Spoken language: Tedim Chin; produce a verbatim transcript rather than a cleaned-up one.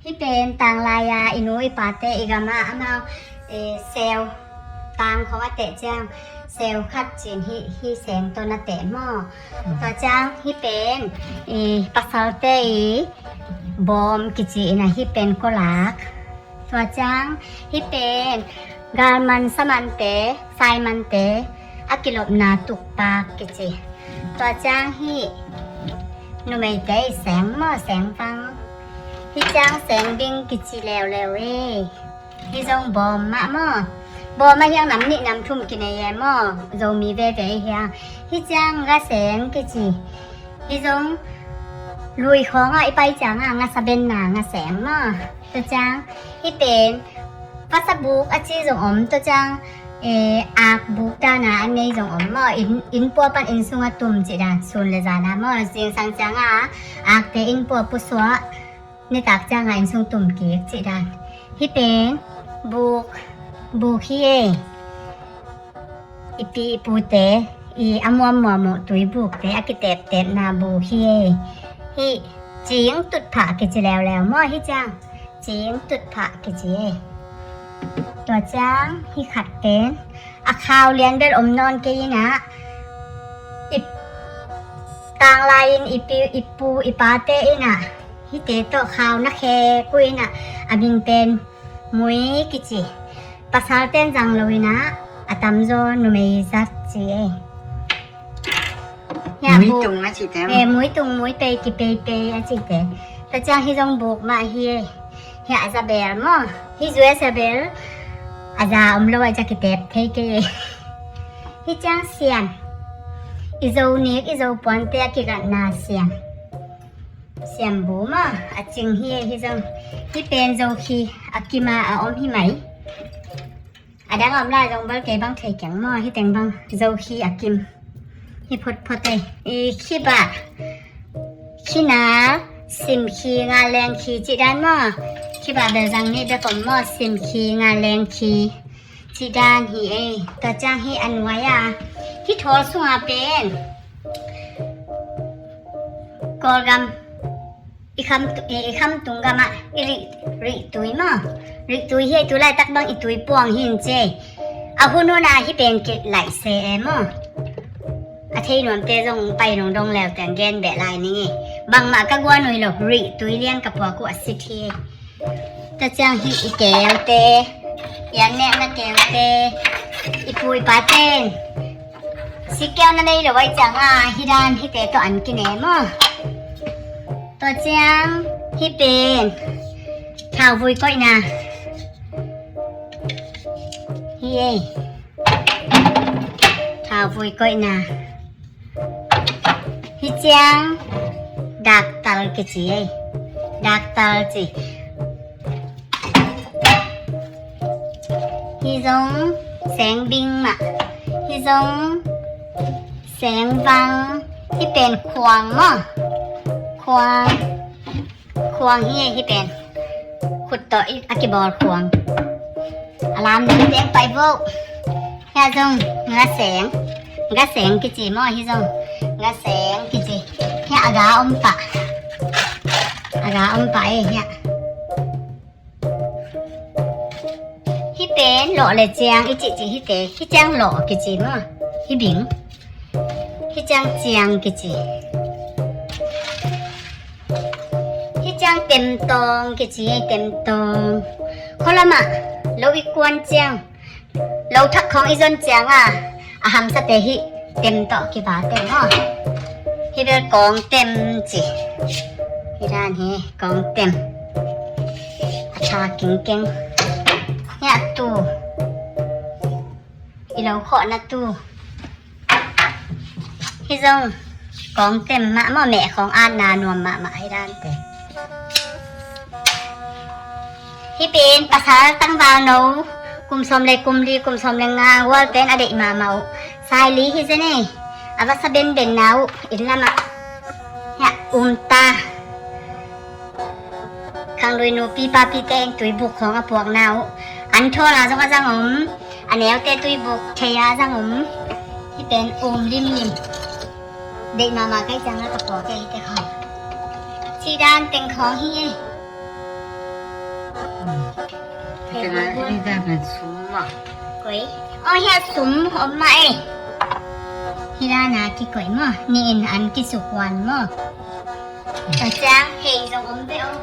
Hih pen tanglai-a i nu i pate i gamah amau, eh, seu tang khong a teh ciang seu khat cin hih, hih seng tawh na teh maw. Tua ciang hih pen, eh, pasalte i bawm kici in a, hih pen kolak. Tua ciang hih pen galman samante, saimante a kilopna tukpak kici. Tua ciang hih numeite i seng maw, seng vang. Hih ciang seng bing kici leuleu e. Hih zong bawm mah maw. Bawm mah hiang nam nih nam thum kinei e maw, Zomi veve hiang. Hih ciang gaseng kici. Hih zong lui khawngah i pai ciangah ngasa benna ngaseng maw. Tua ciang hih pen vasa buk a ci zong om, tua ciang, eh, ak buk dana a nei zong om maw. Inn, inn pua pan inn sungah tum cih dan, sun le zana maw. Zingsang ciangah akte inn pua pusuah, nitak ciangah inn sung tum kik cih dan. Hih pen buk, buk hi e. I pi i pute i a muammuam uh tuibukte a kiteptepna buk hi e. Hih cing tutphah kici leuleu maw, hih ciang cing tutphah kici e. Tua ciang hih khat pen a khau lian bel om nawn kei in ah, i tanglai-in i pi, i pu i pate in ah hihte tawh khau na khek uh in ah, a min pen mui kici. Pasalten zang lo in ah, a tamzaw numei zat ci e. Hiah muitung a cihte. Eh, muitung, muipei, kipeipei a cihte. Tua ciang hih zong buk mah hi e. Hiah a za bel maw. Hih zui a za bel a za om lo a, a za kitep thei kei e. Hih ciang siam. I Zo nik, i Zo puante a kigatna siam. Siambu maw, a cing hi e, hih zong. Hih pen Zo khi a kim a a om hi mai. A dang a om lai zong bel kei bang thei keng maw, hih teng bang Zo khi a kim. Hih photphot e. I khibah, khina, sim khi, ngaleng khi cih dan maw. Khibah bel zang nih bek om maw, sim khi, ngaleng khi cih dan hi e. Tua ciang hih a nuai a, hih thawl sunga pen Kawlgam, i kham tu-, i, i khamtung gamah i rih, rih tui maw. Rih tui hi e, tu laitak bang i tui puang hi in ci e. A hun hun a hih pen kilaih se e maw. A thei nuamte zong pai nong dong leuteng gen beh lai ning e. Bangmah ka guan uh hi lo, rih tui lian ka puak uh a sit hi e. Tua ciang hih i keute, i an nekna keute, i pu i paten sikkeu na nei lo ahih ciangin hih dan hihte tawh an kine maw. Tua ciang hih pen thauvui koihna hi e. Thauvui koihna. Hih ciang daktal kici e. Daktal ci. Hih zong sengbing mah. Hih zong sengvang. Hih pen khuang maw. Khuang. Khuang hi e, hih pen. Khut tawh i, a kibawl khuang. A lam ding teng pai vo. Hiah zong ngaseng. Ngaseng kici maw, hih zong. Ngaseng kici. Hiah a ga om pah. A ga om pah e, hiah. Hih pen Lawh le ciang i cihcih hite, hih ciang lawh kici maw? Hih bing. Hih ciang ciang kici. Hih ciang temtawng kici, temtawng. Khualamah lo i kuan ciang, lo thak khawng i zon ciang a, a hamsate hih tem tawh kivate maw? Hih bel kawngtem ci. Hih dan hi kawngtem. A tha kingkeng. Hiah tu. I lo khawhna tu. Hih zong kawngtem mahmah, meh khawng atna nuam mahmah hi dante. Hih pen pasal tangval no kum sawm le kum li, kum sawm le nga gual pen a deih mahmah uh. Saili hi zen ei. A vasa benbenna uh inn lamah. Hiah umta. Khanglui nupi papite in tuibuk khawng a puakna uh. An thawl a zong a zang om. A neute tuibuk thei a zang om. Hih pen um limlim. Deih mahmah kai ciang a ka puak ei te khawng. Cidan teng khawng hi ei. Hih dan pen sum mah. Koi. Oh, hiah sum om mah ei. Hih dan a kikoih maw? Ni in an kisuk wan maw? Ka ciang hei zong om ve om.